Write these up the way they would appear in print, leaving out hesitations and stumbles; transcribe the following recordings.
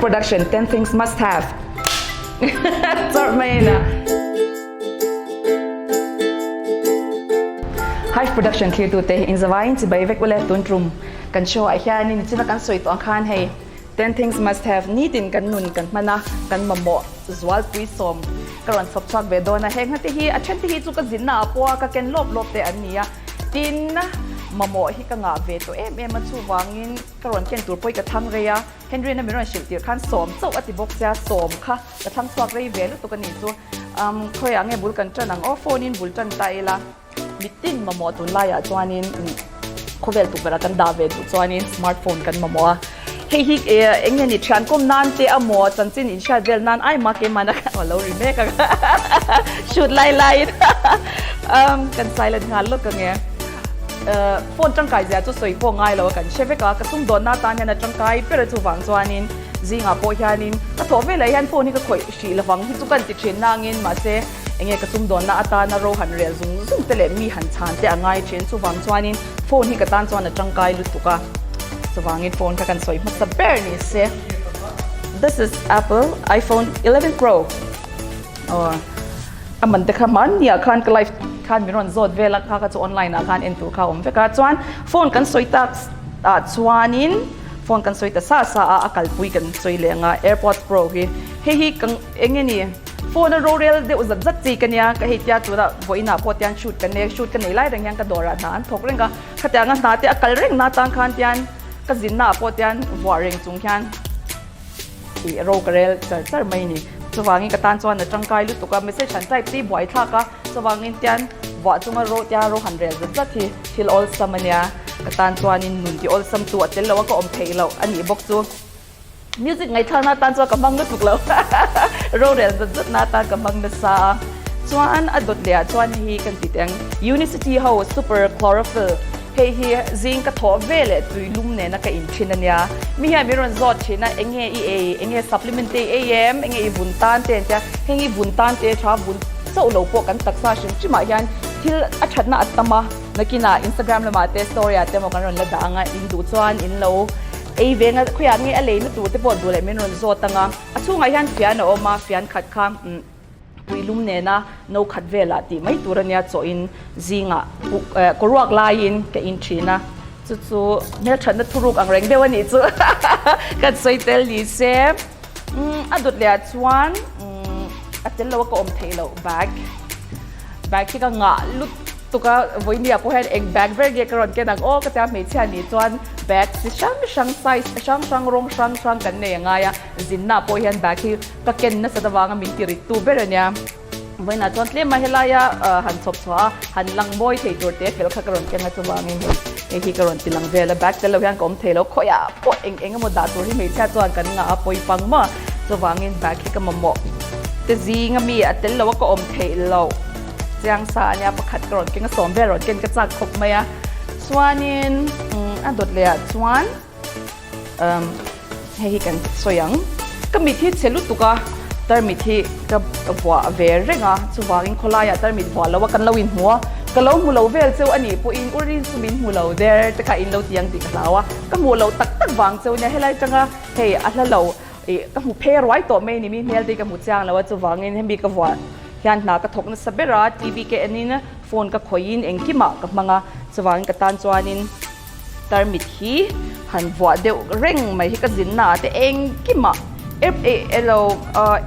Production 10 Things Must Have Chawrh mai a. Hive Production thlirtute inzavaiin chibai vek ule tun tum kan show ah hianin nichina kan sawi tawh ang khan hei 10 Things Must Have nitin kan nun kan hman a kan mamawh zualpui sawm ka rawn chhawp chhuak ve dawn a heng hna te hi a then te hi chu ka zinna ah pawh a ka ken lawp lawp te an ni a tin mamawh hi ka ngah ve tawh em em a chuvangin Ka rawn ken tur pawh i ka thlang rei a, Henry-na min rawn hrilh tir khan sawm chauh a ti bawk sia, sawm kha ka thlang chhuak rei ve lutuk a nih chu. Umm khawiah nge bul kan tan ang aw, phone in bul tan ta ila, mitin mamawh tunlaiah chuanin khawvel tukverh ah kan dah ve duh chuanin smart phone kan mamawh a, hei hi eng nge ni thian kawm nan te amaw chanchin inhriat vel nan ai mah keimahna kha a lo ri mek ang shoot lai laiin umm kan silent nghal lawk ang e. Phone tangkai zia chu sawi pawh ngai lo a kan hre vek a, ka sumdawnna atan hian a tangkai ber a chuvang chuanin zingah pawh hianin ka thawh velah hian phone hi ka khawih hrih lovang hi chu kan ti thin nangin mahse enge ka sumdawnna atana ro han rel zung zung te leh mi han chhan te a ngai thin chuvang chuanin phone hi ka tan chuan a tangkai lutuk a chuvangin phone kha kan sawi hmasa ber ni se This is Apple iPhone 11 Pro. Aw a man te kha hmanni ah khan ka live khan min rawn zawt vel a kha kha chu online ah khan en tur kha a awm vek a chuan phone kan sawi tak ah chuanin phone kan sawi ta sa sa a a kalpui kan sawi leh ang a airpods pro hi hei hi ka eng nge ni phone a rorel deuh zat zat chi ka nia ka hei tia tunah vawiinah pawh tian shoot ka nei shoot ka nei lai reng hian ka dawrah hna an thawk reng a khatianga hna te a kal reng na tang khan tian ka zinna ah pawh tian vuah reng chung hian. Tih ro ka rel char char mai ni. Chuvangin ka tan chuan a tangkai lutuk a, message han type te hi buai thlak a, chuvangin tian vuah chunga ro tia ro han rel zat zat hi thil awlsam a nia. Ka tan chuanin nun ti awlsam tu a tel lo a, ka awm theih loh a nih bawk chu. Music ngaihthlakna atan chuan ka hmang lutuk lo, ro rel zat zatna atan ka hmang nasa a. Chuan a dawt leh ah chuan hei hi kan ti teh ang, Unicity ho super chlorophyll. Hei hi zing ka thawh ve leh tui lum nena ka in thin a nia. Mi hian min rawn zawt thin a, enge i ei, enge supplement te i ei em, enge i vun tan te an tia. Heng i vun tan te tha vun chauh lo pawh kan taksa hrim hrim ah hian thil a thatna a tam a. Nakinah Instagram lamah te story ah te emaw kan rawn la dah ang a, in duh chuan in lo ei ve nga khawiah nge a leina tur te pawh duh leh min rawn zawt ang a. A chhungah hian fian a awm a, fian khat kha umm. Tuilum nena no khat velah tih mai tur a nia chawhin zingah kaw ruak laiin ka in thin a, chu chu hmelthatna thuruk ang reng deuh a nih chu kan sawi tel ni se. A dawt leh ah chuan a tel lo a ka awm theih loh bag, bag hi ka ngah lut tuk a, vawinia pawh hian eng bag ber nge ka rawn ken ang aw ka tia hmeichhia nih chuan bag chi hrang hrang size hrang hrang rawng hrang hrang kan nei a ngai a, zinna pawh hian bag hi Ka ken nasat avanga min ti rit tu ber a nia. Vawiinah chuan tlem a helaia han chhawp chhuah a, han lang mawi thei tur te fel kha ka rawn keng a, chuvangin hei hei hi ka rawn ti lang vel a, bag tel lo hian ka awm thei lo, khawiah pawh eng eng emaw dah tur hi hmeichhia chuan kan ngah a pawi pang maw, chuvangin bag hi ka mamawh te zing ami a tel lo a ka awm theih loh chiang sa a nia, pakhat ka rawn keng a, sawm vel rawn ken ka chak khawp mai a, chuanin a dawt leh ah chuan. Umm hei hi kan sawi ang. Ka mit hi chhe lutuk a, tarmit hi ka vuah ve reng a, chuvangin khawlaiah tarmit vuah lo a kan lo inhmu a, ka lo hmu lo vel cheu a nih pawhin u rin chu min hmu lo der te kha in lo ti ang tih ka hlau a, ka hmuh loh tak tak vang cheu nia helai atanga hei a hla lo ih ka hmu phei ruai tawh mai ni mi hmel te hi ka hmu chiang lo a, chuvangin hemi ka vuah hian hna ka thawk nasa ber a, TV ka enin phone ka khawihin engkimah ka hmang a, chuvangin ka tan chuanin. Tarmit hi han vuah deuh reng mai hi ka zinna ah te engkimah elo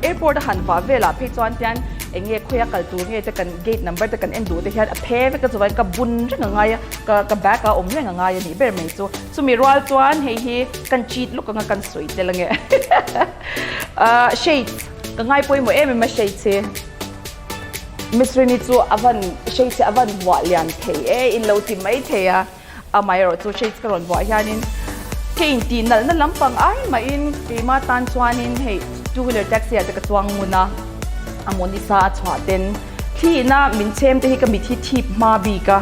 airport a han vah velah phei chuan tian eng nge khawi a kal tur nge te kan gate number te kan en duh te hian a phe vek a chuan ka bun reng a ngai a ka ka bag a awm reng a ngai a nih ber mai chu chumi rual chuan hei hi kan cheat luk anga kan sawi tel ange shades ka ngai pawimawh em em a shades hi. Misrini chu a van shades hi a van vuah lian thei e in lo ti mai thei a. Amaherawhchu shades ka rawn vuah hianin ka intih nalhna lampang ai mahin keimah tan chuanin hei two wheeler taxi ah te ka chuang ngun a, a mawnisa a chhuah ten thlihna min chhem te hi ka mit hi thip hma bik a,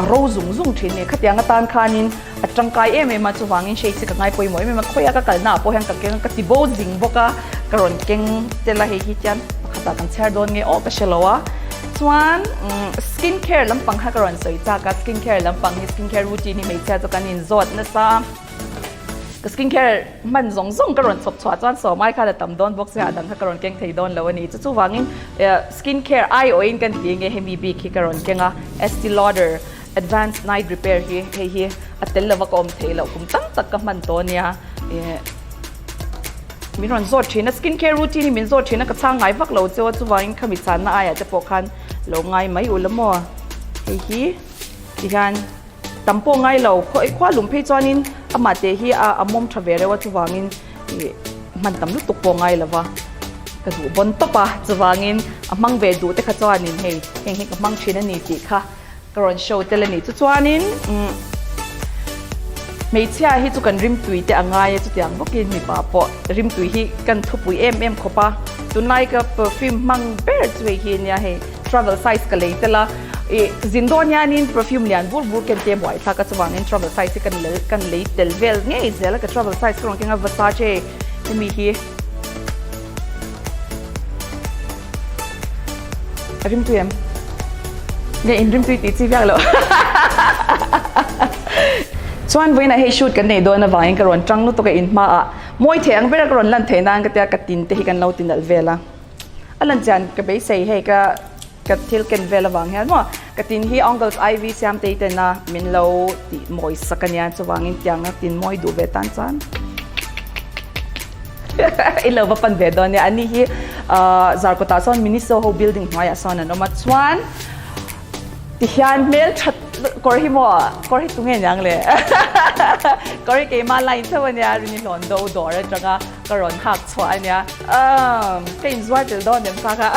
a ro zung zung thin a ni. Khatiang atan khanin a tangkai em em a, chuvangin shades hi ka ngai pawimawh em em a, khawiah ka kalna ah pawh hian ka keng a, ka ti bo zing bawk a, ka rawn keng tel a, hei hi tian pakhatah kan chhiar dawn nge aw ka hre lo a. Chuan skin care lampang kha ka rawn sawi chak a, skin care lampang hi skin care routine hi hmeichhia chu kan inzawt nasa a. Ka skin care hman zawng zawng ka rawn chhawp chhuah chuan sawmai khan a tam dawn bawk sia a dang kha ka rawn keng thei dawn lo a ni. Chu chuvangin skin care aiawhin kan ti nge hemi bik hi ka rawn keng a, Estee Lauder Advanced Night Repair hi hei hi a tel lova ka awm thei loh kum tam tak ka hman tawh a nia. Min rawn zawt thin a, skin care routine hi min zawt thin a, ka chhang ngai vak lo cheu a, chuvangin khami chhanna aiah te pawh khan lo ngai mai ula maw hei hi tihian tam pawh ngai lo khua lum phei chuanin amah te hi a mawm tha ve reuh a chuvangin ih hman tam lutuk pawh ngai lo va ka duh bawn tawp a chuvangin a hmang ve duh te kha chuanin hei heng hi ka hmang thin a ni tih kha Ka rawn show tel a ni. Chuchuanin hmeichhia hi chu kan rimtui te a ngai a, chutiang bawkin mipa pawh rimtui hi kan thupui em em khawp a. Tunlai ka perfume hmang ber chu hei hi a nia, hei travel size ka lei tel a. Ih zin dawn hianin perfume lian bur bur ken te buai thlak a, chuvangin travel size hi kan lei tel vel ngei zel a, ka travel size ka rawn keng a, Versace hemi hi. A rimtui em? Nge in rimtui tih chi viak lo. Chuan vawiinah hei shoot kan nei dawn avangin ka rawn tang lutuk a in hmaah mawi thei ang bera ka rawn lan theih nan ka tia ka tin te hi kan lo ti nalh vel a. A lan chian ka beisei hei ka ka thil ken vel avang hian maw ka tin hi Uncles Ivy Siamtei tena min lo tih mawi sak ania chuvangin tianga tin mawi duh ve tan chuan I lo va pan ve dawn nia. Ani hi Zarkawtah sawn Miniso ho building hnuaiah sawn an awm a. Chuan tihian hmel that kawr hi maw kawr hi tunge niang le kawr hi keimah line chauh ania rini hlawn do dawr atanga ka rawn hak chhuah ania ka inzuar tel dawn em kha kha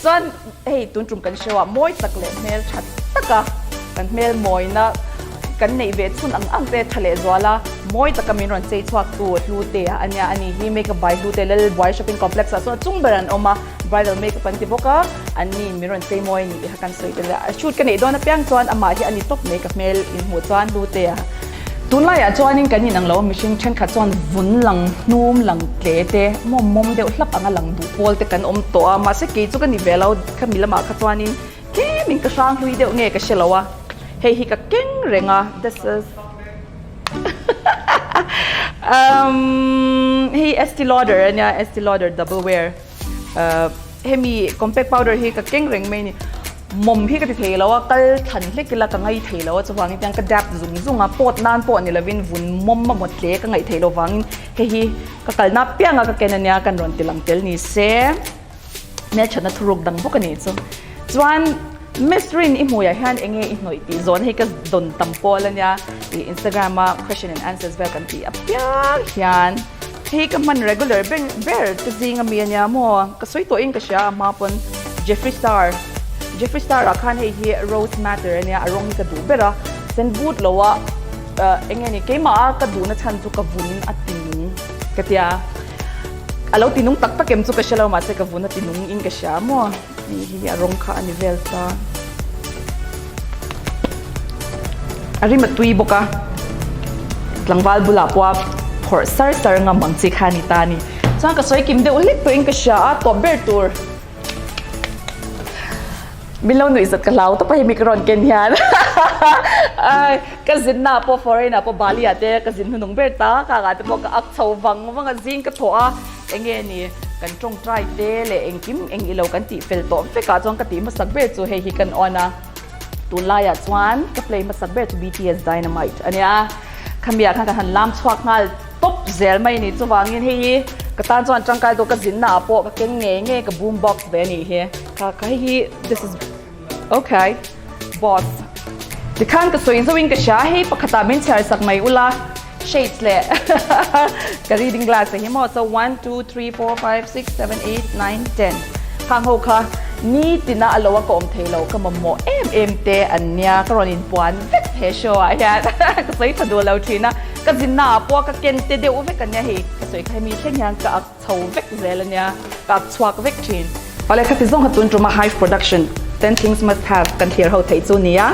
chuan Hei tun tum kan show ah mawi tak leh hmel tha taka kan hmel mawina kan neih ve chhun ang ang te tha leh zual a, mawi taka min rawn chei chhuak tu Hlute a ania a ni hi makeup by Hlute Lalbuai shopping complex ah sawn a chung ber an awm a, bridal makeup an ti bawk a, an ni in min rawn chei mawi a ni tih kha kan sawi tel a, shoot ka neih dawn apiang chuan amah hi a ni tawp mai ka hmel inhmuh chuan Hlute a. Tunlaiah chuanin kan inang lo, mihring thenkhat chuan vun lang hnum lang tle te, mawm mawm deuh hlap anga lang duh pawl te kan awm tawh a, mahse kei chu ka ni ve lo, khami lamah kha chuanin tlemin ka hrang hlui deuh nge ka hre lo a, hei hi ka keng reng a, this is umm hei Estee Lauder a nia, Estee Lauder double wear. Hemi compact powder hi ka keng reng mai a ni. Mawm hi ka ti thei lo a, kal thlan hlek ila ka ngai thei lo a, chuvangin tiang ka dap zung zung a, pawt nan pawh ni lovin vun mawm a mawt hle ka ngaih theih loh vangin hei hi ka kalna apianga ka ken a nia kan rawn ti lang tel ni se. Hmelthatna thuruk dang bawk a nih chu. Chuan Miss Rin i hmuiah hian eng nge i hnawih tih zawn hei ka dawn tam pawl a nia, ih Instagram a question and answers vel kan tih apiang hian. Hei ka hman regular ber ber te zing ami ania maw? Ka sawi tawh in ka hria a hma pawn Jeffree Star Jeffree Star ah khan hei hi rose matter ania a rawng hi ka duh ber a sen but lo a eng nge ni keimah a ka duhna chhan chu ka vun a ti nung ka tia a lo ti nung tak tak em chu ka hre lo mahse ka vun a ti nung in ka hria maw hei hi a rawng kha a ni vel ta a rim a tui bawk a tlangval bulah pawh a phawrh sar sar ngam ang chi kha a ni ta a ni chuan ka sawi kim deuh hlek tawhin ka hria a tawp ber tur min lo nuih zat ka hlau tawp a hemi ka rawn ken hian ai ka zinna pawh foreign ah pawh Bali ah te ka zin hnunung ber ta kha ah te pawh ka ak chho vang vang a zing ka thawh a. Eng nge ni kan tawngtai te leh engkim eng ilo kan tih fel tawh vek ah chuan ka tih hmasak ber chu hei hi kan on a, tunlaiah chuan ka play hmasak ber chu BTS Dynamite a nia, khami ah khan kan han lam chhuak nghal tawp zel mai a ni, chuvangin hei hi ka tan chuan tangkai dawh ka zinna ah pawh ka keng ngei ngei ka boom box ve a nih hi, kha kha hei hi this is okay boss tikhan ka sawi zauhin ka hria hei pakhatah min chhiar sak mai ula. Shades leh ka reading glass hi maw so 1 2 3 4 5 6 7 8 9 10 khang ho kha nitina a lo a ka awm thei lo ka mamawh em em te an nia ka rawn inpuan vek he show ah hian ka sawi tha duh lo thin a ka zinna ah pawh ka ken te deuh vek ania hei ka sawi kha hemi thleng hian ka ak chho vek zel ania ka ak chhuak vek thin. Awle khati zawng kha tun tuma Hive Production 10 Things Must Have kan thlir ho theih chu nia.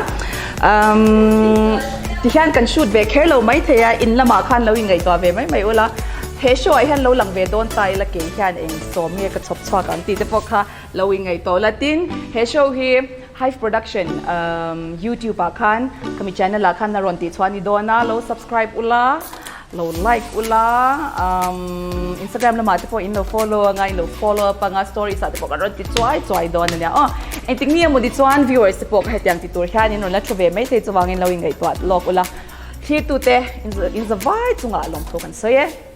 Um, tihian kan shoot ve kher lo mai thei a, in lamah khan lo inngaihtuah ve mai mai ula. He show ah hian lo lang ve dawn ta ila kei hian eng sawm nge ka chhawp chhuak ang tih te pawh kha lo inngaihtuah ula. Tin, he show hi Hive Production um, YouTube ah khan, khami channel ah khan a rawn tih chhuah a ni dawn a, lo subscribe ula. Lo like ula, umm Instagram lamah te pawh in lo follow anga, in lo follow up anga, stories ah te pawh kan rawn ti chuai chuai dawn ania aw. Engtik ni emaw tichuan viewers te pawh ka hetiang ti tur hian in rawn la thu ve maithei chuvangin lo ingaihtuah lawk ula. Thirtute in za vai chungah lawmthu kan sawi e.